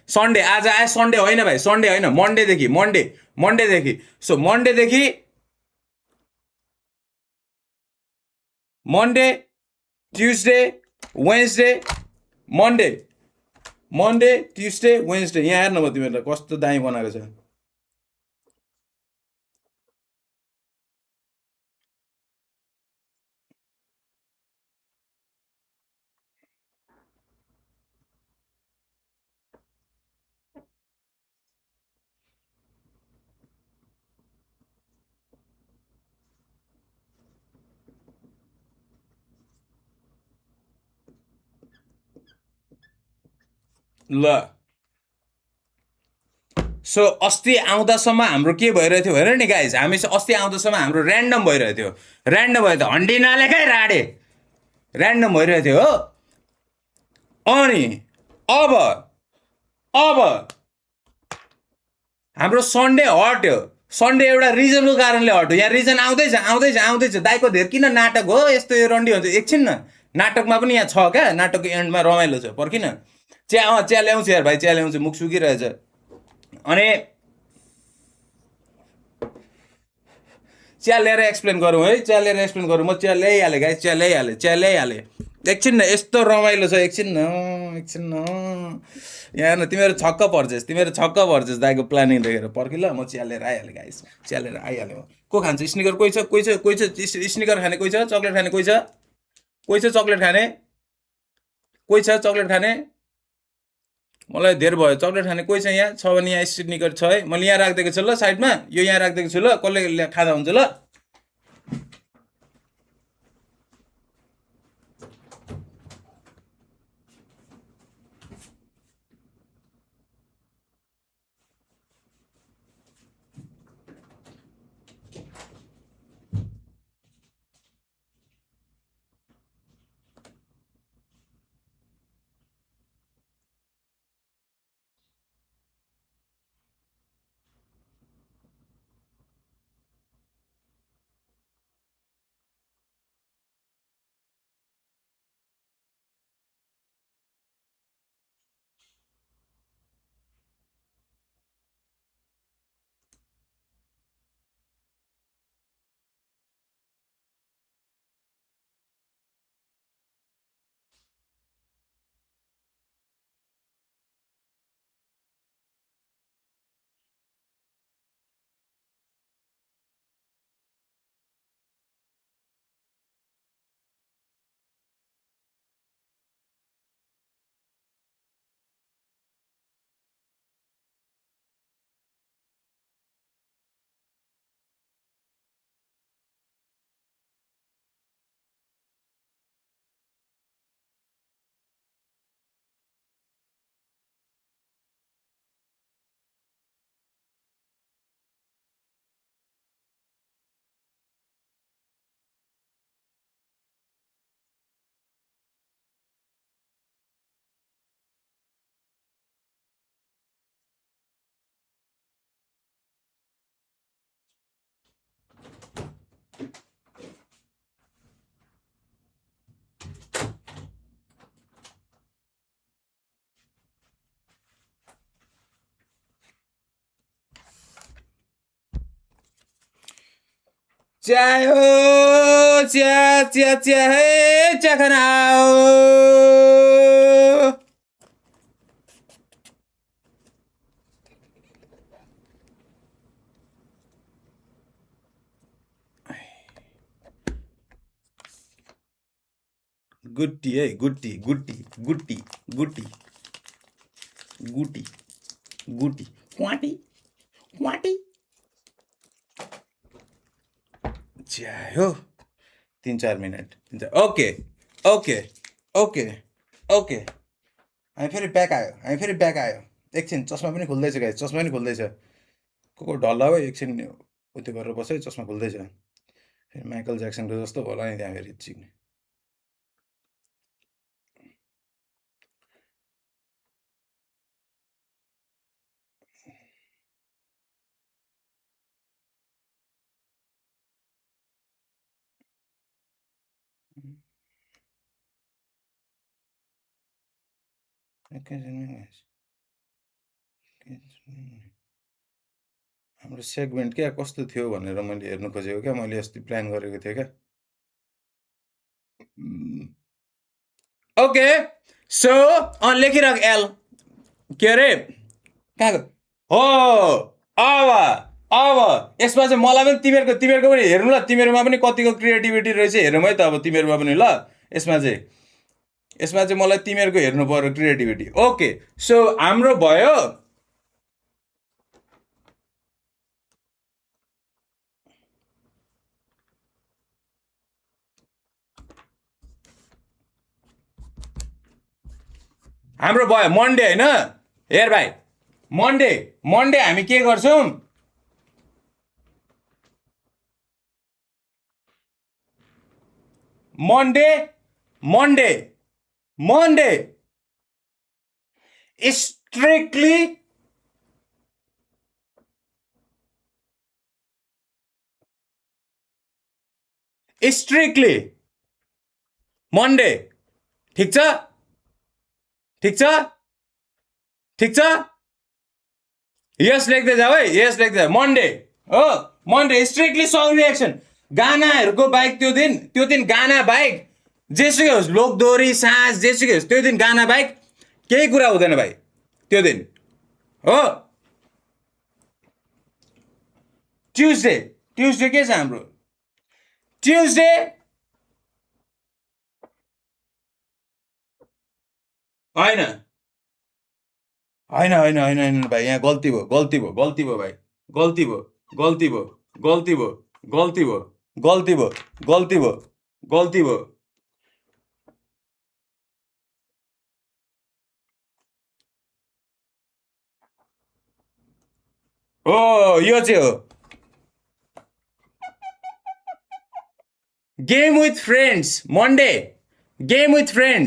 Sunday आज आयो, Sunday होइन भाइ, सन्डे होइन, मन्डेदेखि, मन्डेदेखि। सो मन्डेदेखि Monday, Tuesday, Wednesday, Monday, Monday, Tuesday, Wednesday. यहाँ हेर्न म तिमीहरूलाई कस्तो दामी बनाएको छ। ल, सो अस्ति आउँदासम्म हाम्रो के भइरहेको थियो हेर नि गाइज, हामी अस्ति आउँदासम्म हाम्रो ऱ्यान्डम भइरहेको थियो, ऱ्यान्डम भयो त हन्डी नलेखै राडे, ऱ्यान्डम भइरहेको थियो हो। अनि अब अब हाम्रो सन्डे हट्यो। सन्डे एउटा रिजनको कारणले हट्यो। यहाँ रिजन आउँदैछ आउँदैछ आउँदैछ। दाइको धेर किन नाटक हो यस्तो, यो रन्डी हुन्छ एकछिन न। नाटकमा पनि यहाँ छ क्या, नाटकको एन्डमा रमाइलो छ, पर्खिन। चिया ल्याउँछु यार भाइ, चिया ल्याउँछु, मुख सुकिरहेछ। अनि चिया ल्याएर एक्सप्लेन गरौँ है, चिया ल्याएर एक्सप्लेन गरौँ। म चिया ल्याइहालेँ गाइस, चिया ल्याइहालेँ, चिया ल्याइहालेँ। एकछिन न, यस्तो रमाइलो छ, एकछिन न, एकछिन न। यहाँ न, तिमीहरू छक्क पर्छेस्, तिमीहरू छक्क पर्छेस् दाइको प्लानिङ देखेर। पर्खि ल, म चिया लिएर आइहालेँ गाइस, चिया लिएर आइहालेँ म। को खान्छ स्निकर? कोही छ, कोही छ, कोही छ स्निकर खाने? कोही छ चक्लेट खाने? कोही छ, कोही छ चक्लेट खाने? कोही छ चक्लेट खाने? मलाई धेर भयो चक्लेट खाने। कोही छ यहाँ? छ भने यहाँ स्निकर छ है, मैले यहाँ राखिदिएको छु ल साइडमा, यो यहाँ राखिदिएको छु ल, कसले खाँदा हुन्छ ल। चिया हो, चिया चिया चिया है, चिया खान आओ। गुट्टी है, गुट्टी गुट्टी गुट्टी गुट्टी गुटी गुटी क्वाटी क्वाटी चिया हो। 3-4 minute, okay okay okay okay. हामी फेरि ब्याक आयो, हामी फेरि ब्याक आयो। एकछिन चस्मा पनि खुल्दैछ गाइस, चस्मा पनि खुल्दैछ। को ढल्ला हो एकछिन, उत्यो गरेर बस है, चस्मा खुल्दैछ। फेरि माइकल ज्याक्सनको जस्तो होला नि त्यहाँ फेरि चिक्ने। एकैछिन हाम्रो सेगमेन्ट क्या कस्तो थियो भनेर मैले हेर्नु खोजेको क्या, मैले अस्ति प्लान गरेको थिएँ क्या। ओके सो लेखिराख एल के अरे कहाँको हो। अब यसमा चाहिँ मलाई पनि तिमीहरूको पनि हेर्नु ल, तिमीहरूमा पनि कतिको क्रिएटिभिटी रहेछ हेरौँ है त अब तिमीहरूमा पनि ल। यसमा चाहिँ मलाई तिमीहरूको हेर्नु पर्यो क्रिएटिभिटी। ओके सो हाम्रो भयो मन्डे होइन। हेर भाइ मन्डे हामी के गर्छौँ, मन्डे स्ट्रिक्टली मन्डे। ठिक छ यस लेख्दै जाऊ है, यस लेख्दै जाऊ। मन्डे हो, मन्डे स्ट्रिक्टली सङ रिएक्सन। गानाहरूको बाहेक त्यो दिन गाना बाहेक जेसुकै होस्, लोकदोरी साँझ जेसुकै होस्, त्यो दिन गाना बाहेक केही कुरा हुँदैन भाइ त्यो दिन हो। ट्युजडे के छ हाम्रो? ट्युजडे होइन भाइ, यहाँ गल्ती भयो भाइ, गल्ती भयो। हो यो चाहिँ हो game with friends Monday, game with friend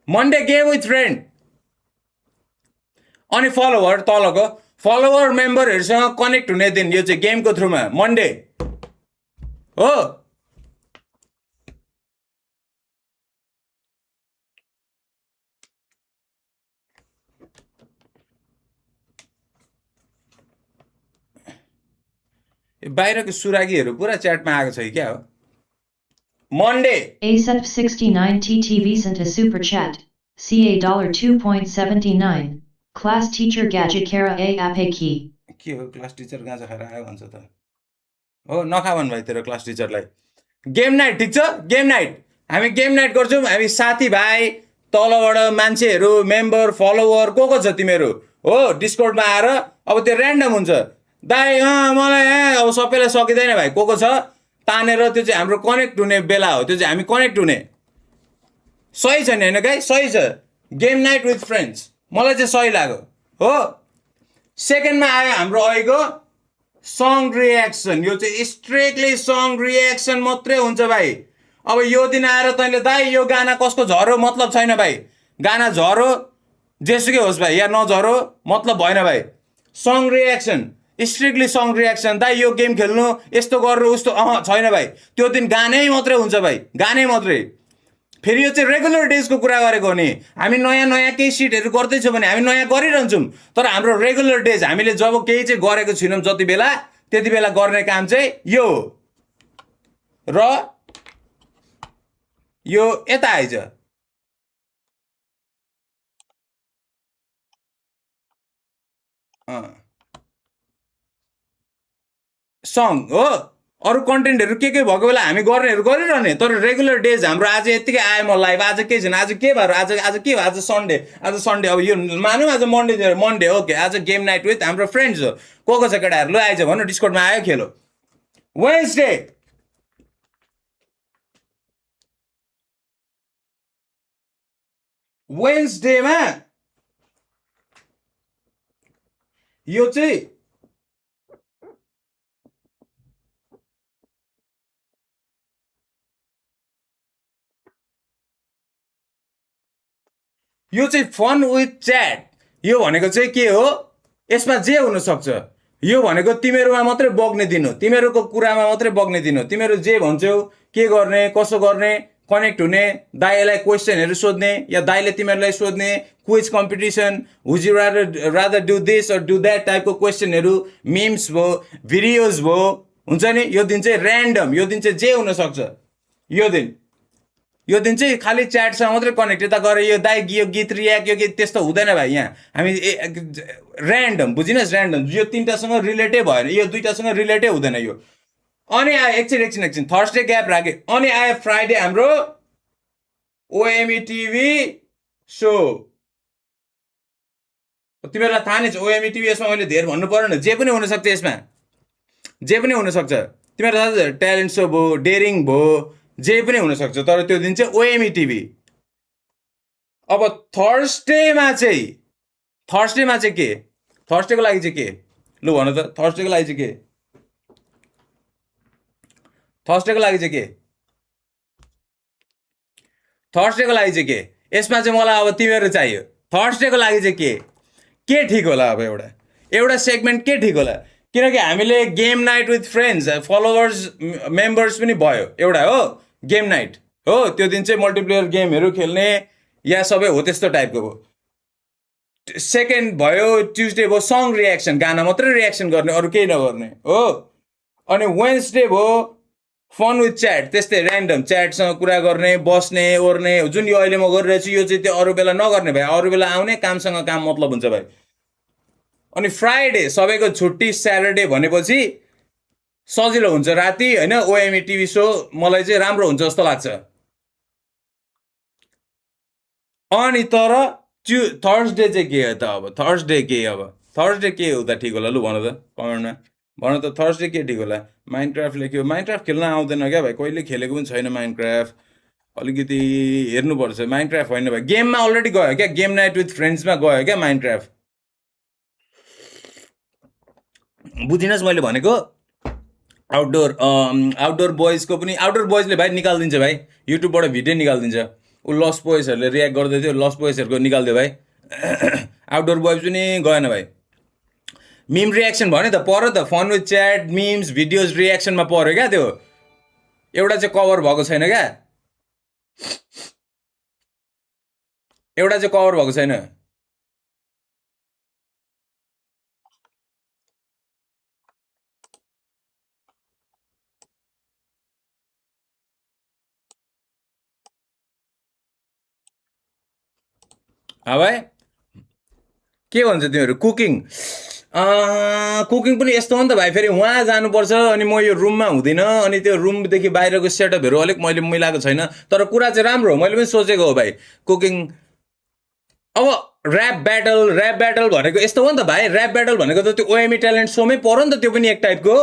Monday game with friend. अनि फलोवर तलको फलोवर मेम्बरहरूसँग कनेक्ट हुने दिन यो चाहिँ गेमको थ्रुमा मन्डे हो। बाहिरको सुरागीहरू पुरा च्याटमा आएको छ क्या हो। Monday ASEP69 TTV sent a super chat. CA $2.79. Class teacher gadget kara a apeki. के हो क्लास टिचर गाँजा खाएर आयो भन्छ त हो। नखा भन् भाइ तेरो क्लास टिचरलाई। गेम नाइट ठिक छ, गेम नाइट हामी गेम नाइट गर्छौँ। हामी साथीभाइ तलबाट मान्छेहरू मेम्बर फलोवर को छ तिमीहरू हो डिस्कर्डमा आएर अब त्यो ऱ्यान्डम हुन्छ दाइ। मलाई अब सबैलाई सकिँदैन भाइ, को छ तानेर त्यो चाहिँ हाम्रो कनेक्ट हुने बेला हो। त्यो चाहिँ हामी कनेक्ट हुने सही छ नि होइन गाई? सही छ गेम नाइट विथ फ्रेन्ड्स, मलाई चाहिँ सही लाग्यो हो। सेकेन्डमा आयो हाम्रो अहिलेको सङ रिएक्सन। यो चाहिँ स्ट्रिक्टली सङ रिएक्सन मात्रै हुन्छ भाइ। अब यो दिन आएर तैँले दाइ यो गाना कसको झरो मतलब छैन भाइ। गाना झरो जेसुकै होस् भाइ या नझरो मतलब भएन भाइ। Song reaction strictly song reaction. दाइ यो गेम खेल्नु यस्तो गर्नु उस्तो छैन भाइ। त्यो दिन गानै मात्रै हुन्छ भाइ, गानै मात्रै। फेरि यो चाहिँ रेगुलर डेजको कुरा गरेको हो नि। हामी नयाँ केही सिटहरू गर्दैछौँ भने हामी नयाँ गरिरहन्छौँ, तर हाम्रो रेगुलर डेज हामीले जब केही चाहिँ गरेको छैनौँ जति बेला त्यति बेला गर्ने काम चाहिँ यो हो। र यो यता आइज सङ हो। अरू कन्टेन्टहरू के भएको बेला हामी गर्नेहरू गरिरहने, तर रेगुलर डेज हाम्रो आज यत्तिकै आयो। म लाइभ आज केही छैन। आज के भएर आज के हो? आज सन्डे। अब यो मानौँ आज मन्डे ओके। आज गेम नाइट विथ हाम्रो फ्रेन्ड्स हो। को छ केटाहरू? ल आइज भन्नु, डिस्कर्डमा आयो खेलो। वेन्सडेमा यो चाहिँ फन विथ च्याट। यो भनेको चाहिँ के हो? यसमा जे हुनसक्छ। यो भनेको तिमीहरूमा मात्रै बग्ने दिन हो, तिमीहरूको कुरामा मात्रै बग्ने दिन हो। तिमीहरू जे भन्छौ के गर्ने कसो गर्ने कनेक्ट हुने, दाइलाई क्वेसनहरू सोध्ने या दाइले तिमीहरूलाई सोध्ने, quiz competition, would you rather do this or do that type क्वेसनहरू, मिम्स भयो, भिडियोज भयो, हुन्छ नि। यो दिन चाहिँ ऱ्यान्डम, यो दिन चाहिँ जे हुनसक्छ। यो दिन चाहिँ खालि च्याटसँग मात्रै कनेक्ट। यता गएर यो दाइ यो गीत रियाक्ट, यो गीत त्यस्तो हुँदैन भाइ। यहाँ हामी ऱ्यान्डम, बुझिनुहोस्, ऱ्यान्डम। यो तिनवटासँग रिलेटै भएन, यो दुईवटासँग रिलेटै हुँदैन यो। अनि आयो एकछिन थर्सडे ग्याप राखेँ। अनि आयो फ्राइडे हाम्रो ओएमई टिभी सो। तिमीहरूलाई थाहा नै छ ओएमई टिभी, यसमा मैले धेरै भन्नु परेन, जे पनि हुनसक्छ यसमा, जे पनि हुनसक्छ। तिमीहरूलाई थाहा छ ट्यालेन्ट सो भयो, डेरिङ भयो, जे पनि हुनसक्छ। तर त्यो दिन चाहिँ ओएमई टिभी। अब थर्सडेमा चाहिँ के, थर्सडेको लागि चाहिँ के, लु भन त, थर्सडेको लागि चाहिँ के, थर्सडेको लागि चाहिँ के, थर्सडेको लागि चाहिँ के, यसमा चाहिँ मलाई अब तिमीहरू चाहियो। थर्सडेको लागि चाहिँ के ठिक होला? अब एउटा सेगमेन्ट के ठिक होला? किनकि हामीले game night with friends, followers, members पनि भयो एउटा हो, गेम नाइट हो। त्यो दिन चाहिँ मल्टिप्लेयर गेमहरू खेल्ने या सबै हो त्यस्तो टाइपको भयो। सेकेन्ड भयो ट्युसडे भयो सङ रियाक्सन, गाना मात्रै रियाक्सन गर्ने, अरू केही नगर्ने हो। अनि वेन्सडे भयो फन विथ च्याट, त्यस्तै ऱ्यान्डम च्याटसँग कुरा गर्ने, बस्ने ओर्ने, जुन यो अहिले म गरिरहेछु यो चाहिँ त्यो अरू बेला नगर्ने भाइ। अरू बेला आउने, कामसँग काम मतलब हुन्छ भाइ। अनि फ्राइडे सबैको छुट्टी, स्याटरडे भनेपछि सजिलो हुन्छ राति होइन। ओएमई टिभी सो मलाई चाहिँ राम्रो हुन्छ जस्तो लाग्छ। अनि तर थर्सडे चाहिँ के हो त? अब थर्सडे के हुँदा ठिक होला? लु भन त कमेन्टमा, भन त थर्सडे के ठिक होला? माइनक्राफ्ट लेख्यो, माइनक्राफ्ट खेल्न आउँदैन क्या भाइ, कहिले खेलेको पनि छैन माइनक्राफ्ट, अलिकति हेर्नुपर्छ। माइनक्राफ्ट होइन भाइ, गेममा अलरेडी गयो क्या, गेम नाइट विथ फ्रेन्ड्समा गयो क्या माइनक्राफ्ट। बुझिनुहोस् मैले भनेको। आउटडोर बोइजको पनि, आउटडोर बोइजले भाइ निकालिदिन्छ भाइ, युट्युबबाट भिडियो निकालिदिन्छ। ऊ लस्ट बोइजहरूले रियाक्ट गर्दै थियो, लस्ट बोइजहरूको निकालिदियो भाइ। आउटडोर बोइज पनि गएन भाइ। मिम रियाक्सन भन्यो त, पर्यो त, fun with chat, memes, videos रियाक्सनमा पर्यो क्या त्यो। एउटा चाहिँ कभर भएको छैन क्या, एउटा चाहिँ कभर भएको छैन। भाइ के भन्छ तिमीहरू? कुकिङ पनि यस्तो हो नि त भाइ, फेरि उहाँ जानुपर्छ अनि म यो रुममा हुँदिनँ, अनि त्यो रुमदेखि बाहिरको सेटअपहरू अलिक मैले मिलाएको छैन। तर कुरा चाहिँ राम्रो हो, मैले पनि सोचेको हो भाइ कुकिङ। अब ऱ्याप ब्याटल भनेको यस्तो हो नि त भाइ, ऱ्याप ब्याटल भनेको त त्यो ओएमई ट्यालेन्ट सोमै पर्यो नि त, त्यो पनि एक टाइपको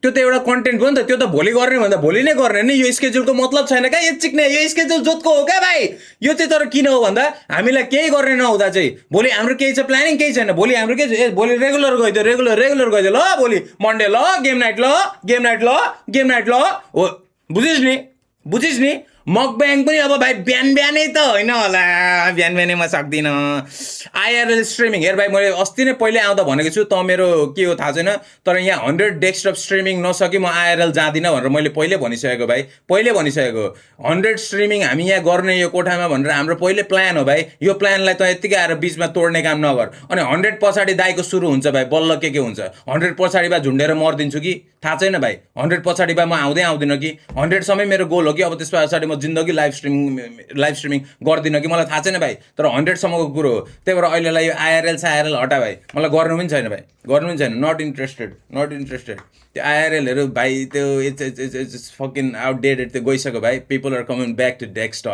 त्यो त एउटा कन्टेन्ट हो नि त। त्यो त भोलि गर्ने भन्दा भोलि नै गर्ने नि, यो स्केड्युलको मतलब छैन क्या। यो चिक्ने यो स्केड्युल जोतको हो क्या भाइ। यो चाहिँ तर किन हो भन्दा हामीलाई केही गर्ने नहुँदा चाहिँ भोलि हाम्रो केही छ प्लानिङ, केही छैन, भोलि हाम्रो के छ, भोलि रेगुलर गइदियो, रेगुलर गइदियो, ल भोलि मन्डे ल गेम नाइट ल हो। बुझिस् नि मकब्याङ पनि अब भाइ बिहानै त होइन होला, बिहानै म सक्दिनँ। आइआरएल स्ट्रिमिङ हेर भाइ, मैले अस्ति नै पहिले आउँदा भनेको छु, त मेरो के हो थाहा छैन, तर यहाँ 100 डेस्कटप स्ट्रिमिङ नसके म आइआरएल जाँदिनँ भनेर मैले पहिले भनिसकेको भाइ, 100 स्ट्रिमिङ हामी यहाँ गर्ने यो कोठामा भनेर हाम्रो पहिले प्लान हो भाइ। यो प्लानलाई त यत्तिकै आएर बिचमा तोड्ने काम नगर। अनि 100 पछाडि दाइको सुरु हुन्छ भाइ, बल्ल के हुन्छ। 100 पछाडि बा झुन्डेर मर्दिन्छु कि थाहा छैन भाइ, 100 पछाडि बा म आउँदिनँ कि, 100 सम्मै मेरो गोल हो कि। अब त्यस पछाडि म जिन्दगी लाइभ स्ट्रिमिङ गर्दिनँ कि, मलाई थाहा छैन भाइ, तर 100 सम्मको कुरो हो। त्यही भएर अहिलेलाई यो आइआरएल हटा भाइ, मलाई गर्नु पनि छैन भाइ, नट इन्ट्रेस्टेड। त्यो आइआरएलहरू भाइ त्यो इट्स फकिङ आउटडेटेड, त्यो गइसक्यो भाइ। People are coming back to desktop.